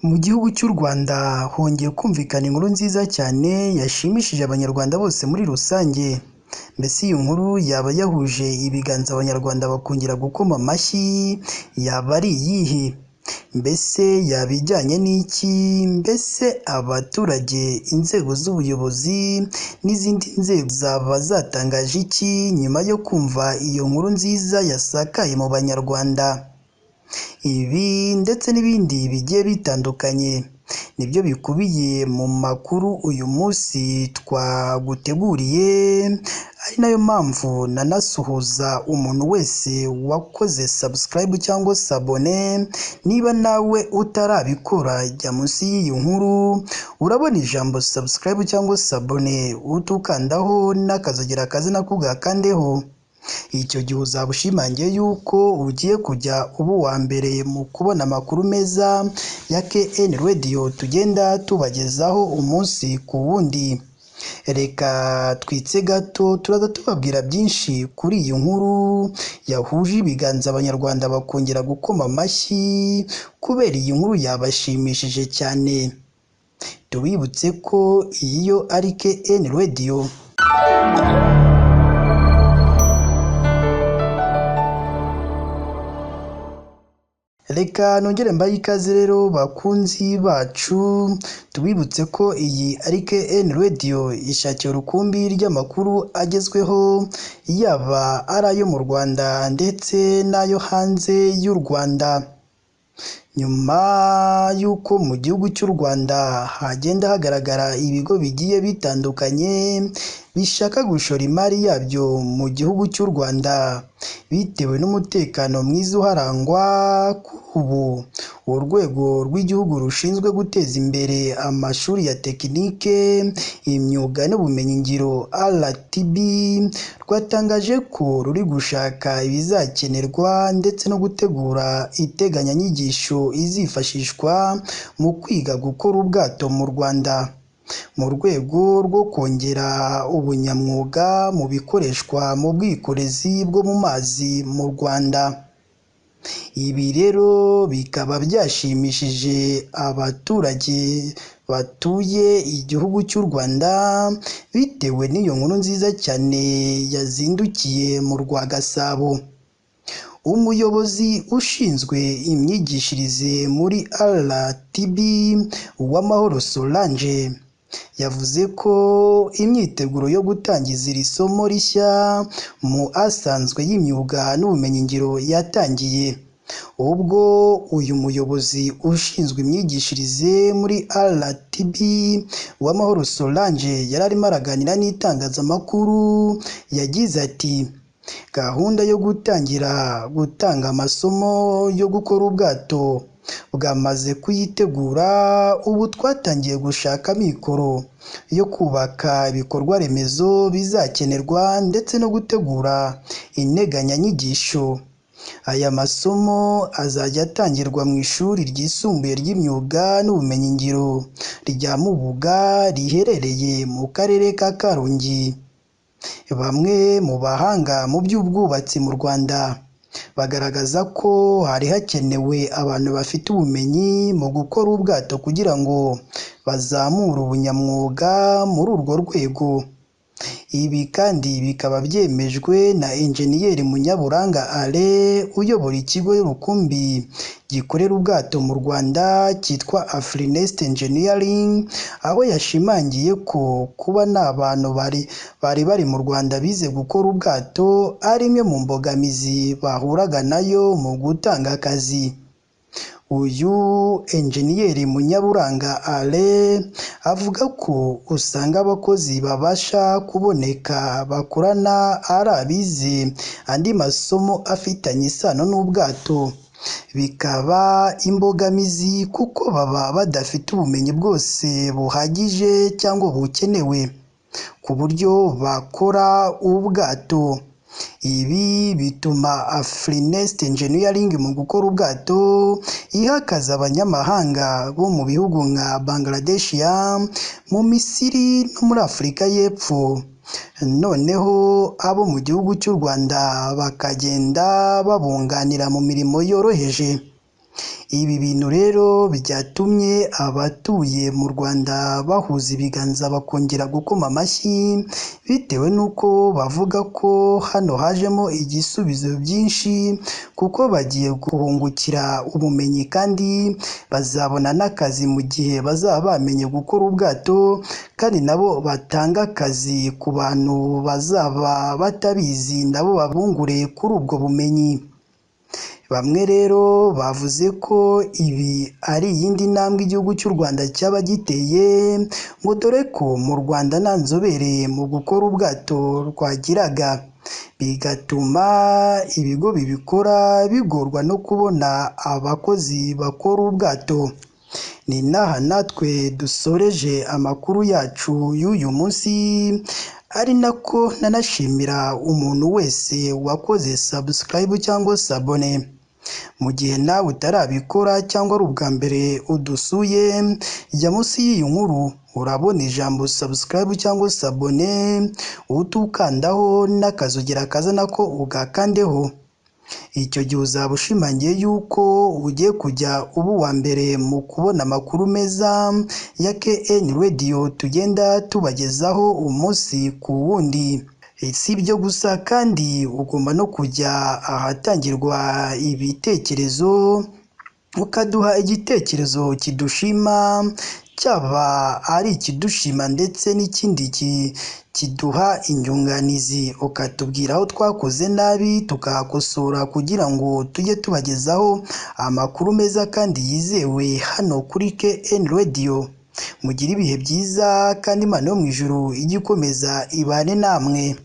Mu gihugu cy'u Rwanda hongeye kumvikana inkuru nziza cyane yashimishije Abanyarwanda bose muri rusange. Mbese iyi nkuru yaba yahuje ibiganza Abanyarwanda bakongera gukoma amashyi, yaba ari iyihe? Mbese yaba ijyanye n'iki? Mbese abaturage, inzego z'ubuyobozi n'izindi nzego zaba zatangaje iki nyuma yo kumva iyo nkuru nziza yasakaye mu Banyarwanda? Ibi ndetse n'ibindi bigiye bitandukanye nibyo bikubiye mu makuru uyu munsi twaguteguriye, ari nayo mpamvu nanasuhuza umuntu wese wakoze subscribe cyangwa s'abone. Niba nawe utarabikora, jya munsi y'iyi nkuru urabona ijambo subscribe cyangwa s'abone, uhite ukandaho n'akazogera kaze nako ugakandeho. Icyo gihe uzaba ushimangiye yuko ugiye kujya uba uwa mbere mu kubona amakuru meza ya KN Radio tugenda tubagezaho umunsi ku wundi. Reka twitse gato, turaza tubabwira byinshi kuri iyi nkuru yahuje ibiganza Abanyarwanda bakongera gukoma amashyi kubera iyi nkuru yabashimishije cyane. Tubibutse ko iyi yo ari KN Radio. Reka nongere mbahe ikaze rero bakunzi bacu, tubibutse ko iyi ari KN Radio ishakira urukumbi ry'amakuru agezweho, yaba ari ayo mu Rwanda ndetse n'ayo hanze y'u Rwanda. Nyuma y'uko mu gihugu cy'u Rwanda hagenda hagaragara ibigo bigiye bitandukanye bishaka gushora imari yabyo mu gihugu cy'u Rwanda bitewe n'umutekano mwiza uharangwa, kuri ubu urwego rw'igihugu rushinzwe guteza imbere amashuri ya tekinike, imyuga n'ubumenyingiro RTB rwatangaje ko ruri gushaka ibizakenerwa ndetse no gutegura iteganyanyigisho izifashishwa mu kwiga gukora ubwato mu Rwanda, mu rwego rwo kongera ubunyamwuga mu bikoreshwa mu bwikorezi bwo mu mazi mu Rwanda. Ibi rero bikaba byashimishije abaturage batuye igihugu cy'u Rwanda bitewe n'iyo nkuru nziza cyane yazindukiye mu rwa Gasabo. Umuyobozi ushinzwe imyigishirize muri RTB Uwamahoro Solange yavuze ko imyiteguro yo gutangiza iri somo rishya mu asanzwe y'imyuga n'ubumenyingiro yatangiye. Ubwo uyu muyobozi ushinzwe imyigishirize muri RTB Uwamahoro Solange yari arimo araganira n'itangazamakuru, yagize ati: "Gahunda yo gutangira gutanga amasomo yo gukora ubwato bwamaze kuyitegura, ubu twatangiye gushaka amikoro yo kubaka ibikorwa remezo bizakenerwa ndetse no gutegura integanyanyigisho. Aya masomo azajya atangirwa mu ishuri ryisumbuye ry'imyuga n'ubumenyingiro rya Mubuga riherereye mu karere ka Karongi." Bamwe mu bahanga mu by'ubwubatsi mu Rwanda bagaragaza ko hari hakenewe abantu bafite ubumenyi mu gukora ubwato kugira ngo bazamure ubunyamwuga muri urwo rwego. Ibi kandi bikaba byemejwe na Enjeniyeri Munyaburanga Alain uyobora ikigo rukumbi gikorera ubwato mu Rwanda cyitwa Afrinest Engineering, aho yashimangiye ko kuba nta bantu bari mu Rwanda bize gukora ubwato ari imwe mu mbogamizi bahuraga nayo mu gutanga akazi. Uyu Enjeniyeri Munyaburanga Alain avuga ko usanga abakozi babasha kuboneka bakorana ari abize andi masomo afitanye isano n'ubwato, bikaba imbogamizi kuko baba badafite ubumenyi bwose buhagije cyangwa bukenewe ku buryo bakora ubwato. Ibi bituma Afrinest Engineering mu gukora ubwato iha akazi abanyamahanga bo mu bihugu nka Bangladesh, mu Misiri no muri Afurika y'Epfo, noneho abo mu gihugu cy'u Rwanda bakagenda babunganira mu mirimo yoroheje. Ibi bintu rero byatumye abatuye mu Rwanda bahuza ibiganza bakongera gukoma amashyi, bitewe n'uko bavuga ko hano hajemo igisubizo byinshi kuko bagiye guhungukira ubumenyi kandi bazabona n'akazi mu gihe bazaba bamenye gukora ubwato, kandi nabo batanga akazi ku bantu bazaba batabizi nabo babungure kuri ubwo bumenyi. Bamwe rero bavuze ko ibi ari iyindi ntambwe igihugu cy'u Rwanda cyaba giteye, ngo dore ko mu Rwanda nta nzobere mu gukora ubwato rwagiraga, bigatuma ibigo bibikora bigorwa no kubona abakozi bakora ubwato. Ni n'aha natwe dusoreje amakuru yacu y'uyu munsi, ari nako nanashimira umuntu wese wakoze subscribe cyangwa s'abone. Mu gihe nawe utarabikora cyangwa ari ubwa mbere udusuye, jya munsi y'iyi nkuru urabona ijambo subscribe cyangwa s'abone, uhite ukandaho n'akazogera kaza nako ugakandeho. Icyo gihe uzaba ushimangiye yuko ugiye kujya uba uwa mbere mu kubona amakuru meza ya KN Radio tugenda tubagezaho umunsi ku wundi. Si ibyo gusa kandi ugomba no kujya ahatangirwa ibitekerezo, ukaduha igitekerezo kidushima, cyaba ari ikidushima ndetse n'ikindi kiduha inyunganizi, ukatubwira aho twakoze nabi tukahakosora kugira ngo tujye tubagezaho amakuru meza kandi yizewe hano kuri KN Radio. Mugire ibihe byiza kandi Imana yo mu ijuru ijye ikomeza ibane namwe.